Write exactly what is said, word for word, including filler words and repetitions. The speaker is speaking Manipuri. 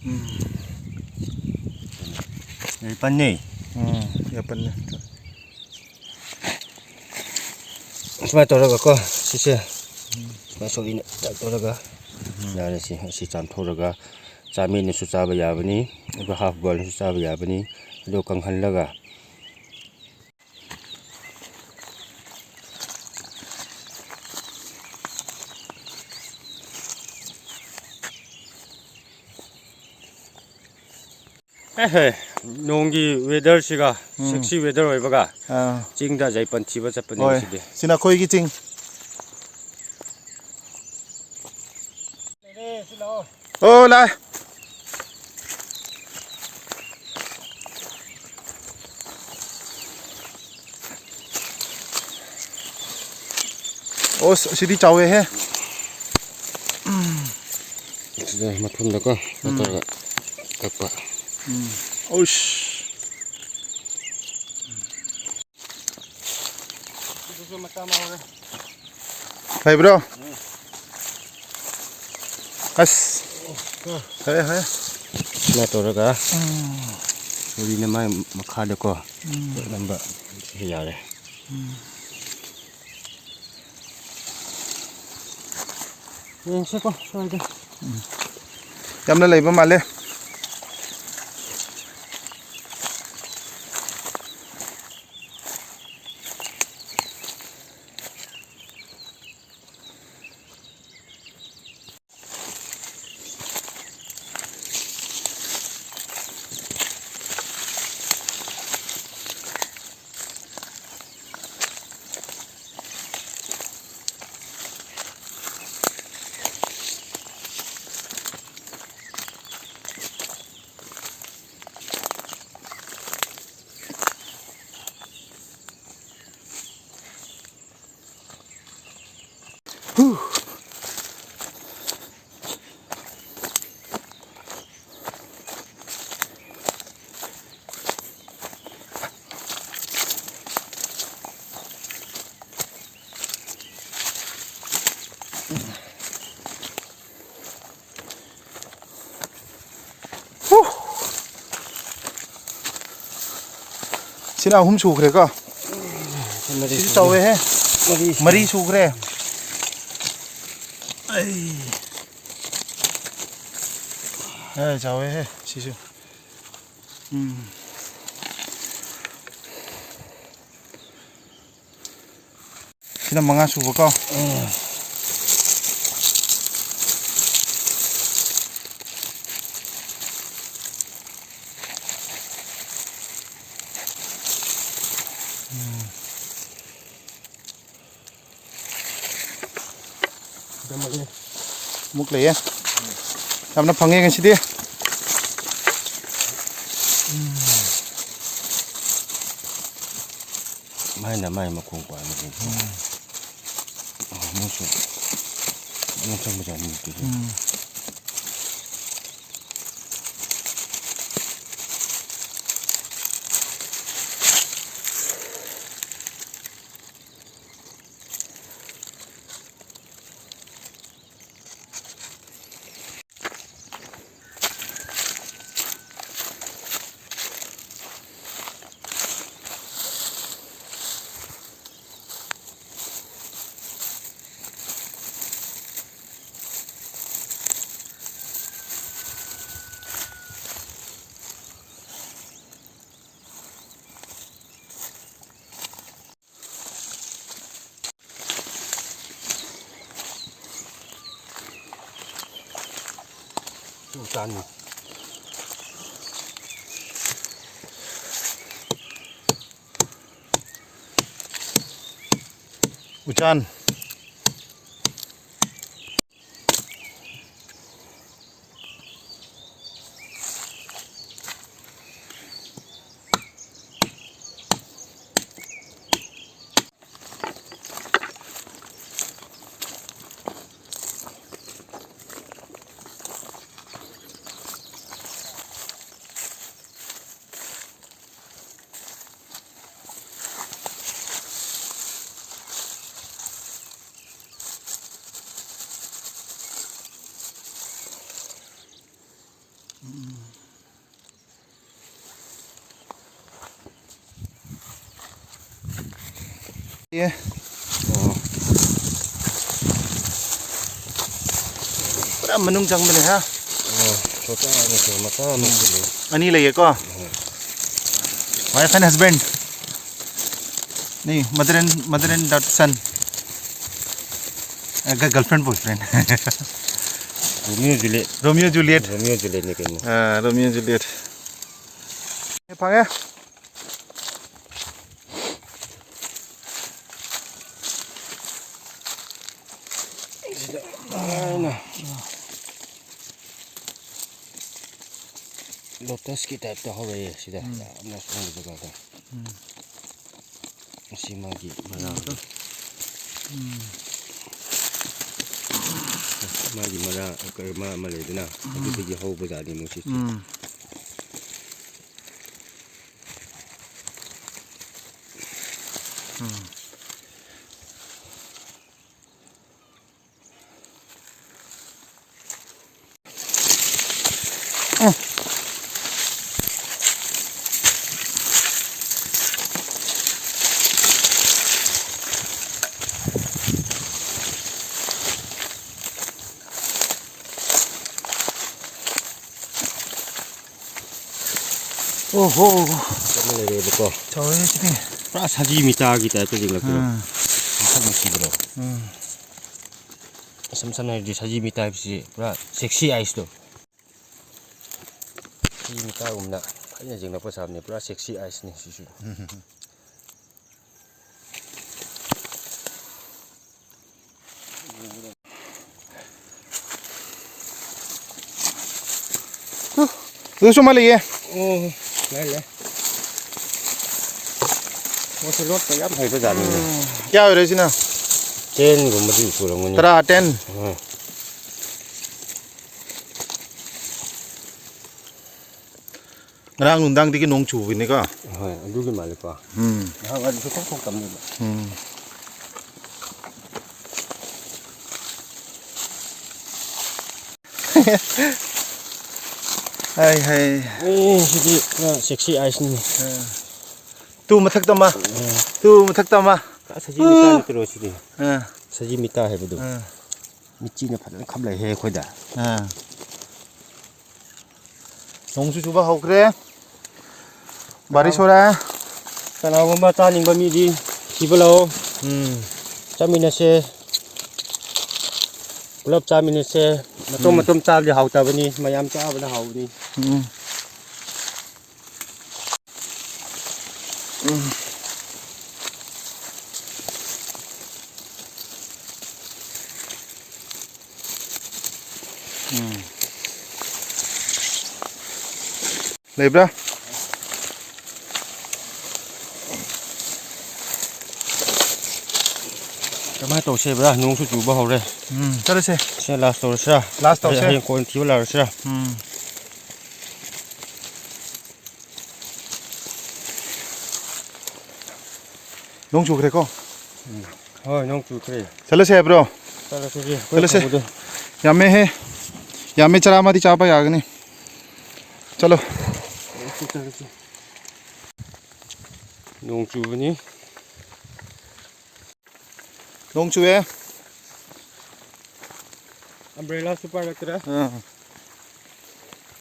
ꯎꯝ꯫ ꯌꯥꯏꯄꯟꯅꯦ꯫ ꯎꯝ, ꯌꯥꯏꯄꯟꯅꯦ꯫ ꯁꯨꯃꯥꯏꯅ ꯇꯧꯔꯒꯀꯣ, ꯁꯤꯁꯦ ꯁꯨꯃꯥꯏꯅ ꯁꯣꯛꯂꯤꯅ ꯇꯥꯏꯞ ꯇꯧꯔꯒ ꯌꯥꯔꯦ꯫ ꯁꯤ, ꯑꯁꯤ ꯆꯥꯝꯊꯣꯛꯑꯒ ꯆꯥꯃꯤꯟꯅꯁꯨ ꯆꯥꯕ ꯌꯥꯕꯅꯤ, ꯑꯗꯨꯒ ꯍꯥꯐ ꯕꯣꯏꯜꯁꯨ ꯆꯥꯕ ꯌꯥꯕꯅꯤ꯫ ꯑꯗꯨ ꯀꯪꯍꯜꯂꯒ ꯑꯦꯍꯦ, ꯅꯣꯡꯒꯤ ꯋꯦꯗꯔꯁꯤꯒ, ꯎꯝ꯫ ꯁꯦꯛꯁꯤ ꯋꯦꯗꯔ ꯑꯣꯏꯕꯒ ꯑꯥ꯫ ꯆꯤꯡꯗ ꯌꯥꯏꯄꯟ ꯊꯤꯕ ꯆꯠꯄꯅꯦ ꯍꯣꯏ꯫ ꯉꯁꯤꯗꯤ꯫ ꯁꯤꯅ ꯑꯩꯈꯣꯏꯒꯤ ꯆꯤꯡ꯫ ꯑꯣ, ꯂꯥꯛꯑꯦ꯫ ꯑꯣꯁ, ꯑꯁꯤꯗꯤ ꯆꯥꯎꯋꯦꯍꯦ꯫ ꯁꯤꯗ ꯃꯊꯨꯟꯗꯀꯣ ꯅꯠꯇ꯭ꯔꯒ ꯀꯛꯄ꯫ ꯎꯝ꯫ ꯑꯣꯁ꯫ ꯂꯩꯕ꯭ꯔꯣ? ꯑꯁ꯫ ꯐꯔꯦ, ꯐꯔꯦ꯫ ꯁꯨꯃꯥꯏꯅ ꯇꯧꯔꯒ ꯎꯔꯤꯅ ꯃꯥꯏ ꯃꯈꯥꯗꯀꯣ ꯅꯝꯕ ꯌꯥꯔꯦ꯫ ꯌꯦꯡꯁꯦꯀꯣ, ꯁ꯭ꯋꯥꯏꯗ꯫ ꯌꯥꯝꯅ ꯂꯩꯕ ꯃꯥꯜꯂꯦ꯫ ꯍꯨ! ꯁꯤꯅ ꯑꯍꯨꯝ ꯁꯨꯈ꯭ꯔꯦꯀꯣ꯫ ꯁꯤꯁꯨ ꯆꯥꯎꯋꯦꯍꯦ꯫ ꯃꯔꯤ ꯁꯨꯈ꯭ꯔꯦ꯫ ꯑꯩ꯫ ꯑꯦ, ꯆꯥꯎꯋꯦꯍꯦ ꯁꯤꯁꯨ꯫ ꯎꯝ꯫ ꯁꯤꯅ ꯃꯉꯥ ꯁꯨꯕꯀꯣ꯫ ꯎꯝ꯫ ꯎꯝ꯫ ꯑꯃꯨꯛ ꯂꯩꯌꯦ꯫ ꯌꯥꯝꯅ ꯐꯪꯉꯦ ꯉꯁꯤꯗꯤ꯫ ꯃꯥꯏꯅ ꯃꯥꯏ ꯃꯈꯣꯡ ꯄꯥꯟꯕꯁꯤꯡ꯫ ꯎꯝ꯫ ꯑꯃꯨꯛꯁꯨ ꯑꯃꯨꯛ ꯆꯪꯕꯖꯥꯠꯅꯤ ꯅꯨꯡꯇꯤꯒꯤ꯫ ꯎꯝ꯫ ꯎꯆꯥꯟꯅꯤ꯫ ꯎꯆꯥꯟ꯫ ꯎꯝ꯫ ꯑꯦ꯫ ꯑꯣ꯫ ꯄꯨꯔꯥ ꯃꯅꯨꯡ ꯆꯪꯕꯅꯦ, ꯍꯥ? ꯑꯣ, ꯃꯆꯥ ꯑꯃꯁꯨ, ꯃꯆꯥ ꯑꯃꯁꯨ ꯂꯩ꯫ ꯑꯅꯤ ꯂꯩꯌꯦꯀꯣ? ꯍꯣꯏ꯫ Wife and husband꯫ ꯅꯤ, mother and, mother and daughter, son꯫ ꯑ, ꯒ-, girlfriend, boyfriend꯫ Romeo Juliet. Romeo Juliet. Romeo ꯖꯨꯂꯤꯌꯦꯠꯅꯤ ꯀꯩꯅꯣ꯫ ꯑ, ꯔꯣꯃꯤꯑꯣ ꯖꯨꯂꯤꯌꯦꯠ꯫ ꯐꯪꯉꯦ꯫ ꯁꯤꯗ ꯂꯣꯏꯅ ꯂꯣꯇꯁꯀꯤ ꯇꯥꯏꯞꯇ ꯍꯧꯔꯛꯑꯦ ꯁꯤꯗ, ꯎꯝ꯫ ꯌꯥꯝꯅ ꯁꯣꯡꯕ ꯖꯒꯥꯗ꯫ ꯎꯝ꯫ ꯑꯁꯤ ꯃꯥꯒꯤ ꯃꯔꯥ꯫ ꯎꯝ꯫ ꯃꯥꯒꯤ ꯃꯔꯥ, ꯀꯔꯤ, ꯃꯔꯥ ꯑꯃ ꯂꯩꯗꯅ, ꯎꯝ꯫ ꯑꯗꯨꯗꯒꯤ ꯍꯧꯕ ꯖꯥꯠꯅꯤ ꯃꯣꯏꯁꯤ꯫ ꯎꯝ꯫ ꯎꯝ꯫ ꯑꯣꯍꯣ꯫ ꯑꯃ ꯂꯩꯔꯦꯕꯀꯣ꯫ ꯆꯥꯎꯔꯦ ꯁꯤꯗꯤ꯫ ꯄꯨꯔꯥ ꯁꯖꯤ ꯃꯤꯇꯥꯒꯤ ꯇꯥꯏꯞꯇ ꯌꯦꯡꯂꯛꯄꯗꯣ꯫ ꯑꯥ꯫ ꯃꯁꯛ ꯅꯨꯡꯁꯤꯗ꯭ꯔꯣ? ꯎꯝ꯫ ꯏꯁꯝ ꯁꯝꯅ ꯍꯥꯏꯔꯗꯤ ꯁꯖꯤ ꯃꯤꯇꯥ ꯍꯥꯏꯕꯁꯤ ꯄꯨꯔꯥ sexy eyes ꯇꯣ꯫ ꯁꯖꯤ ꯃꯤꯇꯥꯒꯨꯝꯅ ꯐꯖꯅ ꯌꯦꯡꯂꯛꯄ ꯁꯥꯕꯅꯤ꯫ ꯄꯨꯔꯥ sexy eyes ꯅꯤ ꯁꯤꯁꯨ꯫ ꯑꯗꯨꯁꯨ ꯑꯃ ꯂꯩꯌꯦ꯫ ꯎꯝ, ꯂꯩ, ꯂꯩ꯫ ꯃꯣꯏꯁꯦ ꯂꯣꯠꯄ ꯌꯥꯝ ꯍꯩꯕ ꯖꯥꯠꯅꯤꯅꯦ꯫ ꯎꯝ, ꯀꯌꯥ ꯑꯣꯏꯔꯦ ꯁꯤꯅ? Ten ꯒꯨꯝꯕꯗꯤ ꯁꯨꯔꯝꯒꯅꯤ꯫ ꯇꯔꯥ, ten? ꯍꯣꯏ꯫ ꯉꯔꯥꯡ ꯅꯨꯡꯗꯥꯡꯗꯒꯤ ꯅꯣꯡ ꯆꯨꯕꯅꯤꯀꯣ꯫ ꯍꯣꯏ, ꯑꯗꯨꯒꯤ ꯃꯥꯜꯂꯦꯀꯣ꯫ ꯎꯝ꯫ ꯉꯍꯥꯛ ꯋꯥꯏꯗꯤ ꯁꯨꯡꯊꯣꯛ ꯊꯣꯛꯇꯕꯅꯦꯕ꯫ ꯎꯝ꯫ ꯍꯥꯏ, ꯍꯥꯏ꯫ ꯑꯦ, ꯁꯤꯗꯤ ꯄꯨꯔꯥ sexy eyes ꯅꯤꯅꯦ꯫ ꯑꯥ꯫ ꯇꯨ ꯃꯊꯛꯇ ꯑꯃ꯫ ꯎꯝ꯫ ꯇꯨ ꯃꯊꯛꯇ ꯑꯃ꯫ ꯁꯖꯤ ꯃꯤꯇꯥ ꯅꯠꯇ꯭ꯔꯣ ꯁꯤꯗꯤ? ꯑꯥ꯫ ꯁꯖꯤ ꯃꯤꯇꯥ ꯍꯥꯏꯕꯗꯣ꯫ ꯑꯥ꯫ ꯃꯤꯆꯤꯅ ꯐꯖꯅ ꯈꯞ ꯂꯩꯍꯦ ꯑꯩꯈꯣꯏꯗ꯫ ꯑꯥ꯫ ꯅꯣꯡꯁꯨ ꯆꯨꯕ ꯍꯧꯈ꯭ꯔꯦ꯫ ꯕꯥꯔꯤꯁ ꯍꯣꯔꯦ꯫ ꯀꯅꯥꯒꯨꯝꯕ ꯆꯥꯅꯤꯡꯕ ꯃꯤꯗꯤ ꯊꯤꯕ ꯂꯥꯛꯑꯣ꯫ ꯎꯝ꯫ ꯆꯥꯃꯤꯟꯅꯁꯦ꯫ ꯄꯨꯂꯞ ꯆꯥꯃꯤꯟꯅꯁꯦ꯫ ꯃꯇꯣꯝ ꯎꯝ꯫ ꯃꯇꯣꯝ ꯆꯥꯕꯗꯤ ꯍꯥꯎꯇꯕꯅꯤ, ꯃꯌꯥꯝ ꯆꯥꯕꯅ ꯍꯥꯎꯕꯅꯤ꯫ ꯎꯝ꯫ ꯎꯝ꯫ ꯎꯝ꯫ ꯂꯩꯕ꯭ꯔꯥ? ꯀꯃꯥꯏꯅ ꯇꯧꯁꯦꯕ꯭ꯔꯥ? ꯅꯣꯡꯁꯨ ꯆꯨꯕ ꯍꯧꯔꯦ꯫ ꯎꯝ, ꯆꯠꯂꯁꯦ꯫ ꯁꯦ, ꯂꯥꯁ ꯇꯧꯔꯁꯤꯔꯥ? ꯂꯥꯁ ꯇꯧꯁꯦ꯫ ꯍꯌꯦꯡ ꯀꯣꯟꯅ ꯊꯤꯕ ꯂꯥꯛꯑꯁꯤꯔꯥ? ꯎꯝ꯫ ꯅꯣꯡ ꯆꯨꯈ꯭ꯔꯦꯀꯣ? ꯎꯝ꯫ ꯍꯣꯏ, ꯅꯣꯡ ꯆꯨꯈ꯭ꯔꯦ꯫ ꯆꯠꯂꯁꯦ ꯍꯥꯏꯕ꯭ꯔꯣ? ꯆꯠꯂꯁꯤꯗꯤ, ꯑꯩꯈꯣꯏ ꯆꯠꯂꯁꯦ꯫ ꯊꯧꯕꯗꯣ꯫ ꯌꯥꯝꯃꯦꯍꯦ꯫ ꯌꯥꯝꯃꯦ, ꯆꯔꯥ ꯑꯃꯗꯤ ꯆꯥꯕ ꯌꯥꯒꯅꯤ꯫ ꯆꯠꯂꯣ꯫ ꯆꯠꯂꯁꯤ, ꯆꯠꯂꯁꯤ꯫ ꯅꯣꯡ ꯆꯨꯕꯅꯤ꯫ ꯅꯣꯡ ꯆꯨꯑꯦ꯫ Umbrella ꯁꯨ ꯄꯥꯏꯔꯛꯇ꯭ꯔꯦ꯫ ꯑꯥ꯫